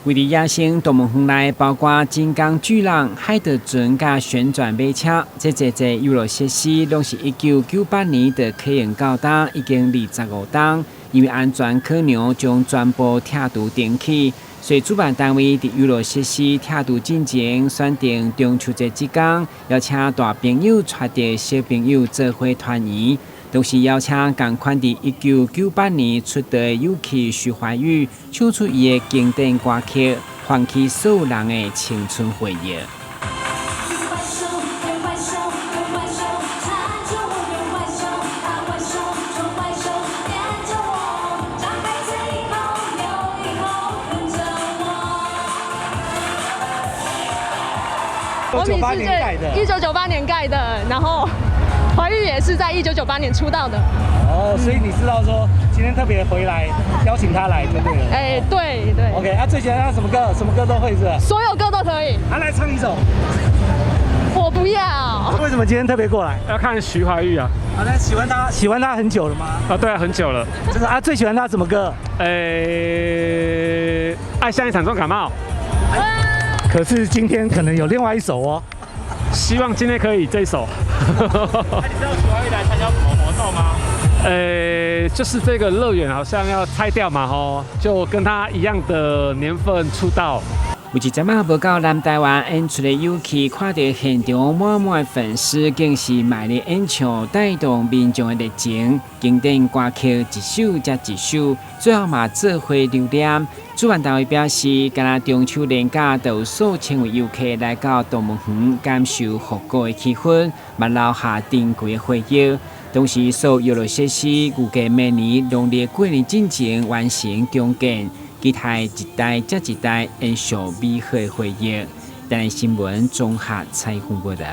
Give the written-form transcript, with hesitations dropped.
位佇野生動物園內，包括金剛巨浪、海盜船佮旋轉馬車，這濟濟遊樂設施攏是1998年就啟用到今，已經25冬。因為安全考量，將全部拆除重起，所以主辦單位佇遊樂設施拆除進前，選定中秋節這工，邀請大朋友帶著小朋友做伙團圓，同時邀請仝款佇1998年出道的 Yuki 徐懷鈺，唱出伊的經典歌曲，喚起所有人的青春回憶。怪獸，怪獸，怪獸，纏住我，怪獸，大怪獸，醜怪獸，黏着我，張開嘴一口又一口吞著我。我 98年蓋的，1998年蓋的，然後懷鈺也是在1998年出道的。哦，所以你知道說今天特別回來邀請他來就對了。哎，對對。 OK，啊，最喜歡他什麼歌？什麼歌都會是吧？所有歌都可以。啊，來唱一首。我不要。為什麼今天特別過來？要看徐懷鈺啊。啊，那喜歡他，喜歡他很久了嗎？啊，對啊，很久了。就是啊，最喜歡他什麼歌？愛像一場重感冒。可是今天可能有另外一首哦。希望今天可以這一首。那你知道徐懷鈺來參加什麼活動嗎？就是這個樂園好像要拆掉嘛，吼，就跟他一樣的年份出道。有一陣仔無到南台灣演出的 Yuki，看著現場滿滿的粉絲，更是賣力演唱，帶動民眾的熱情。經典歌曲一首接一首，最後嘛做伙留念。主辦單位表示，敢若中秋連假，就有數千位遊客來到動物園，感受復古的氣氛，嘛留下珍貴的回憶。同時，所有遊樂設施預計明年農曆過年進前完成重建。期待一代接一代延續美好的回憶。台視新聞綜合採訪報導。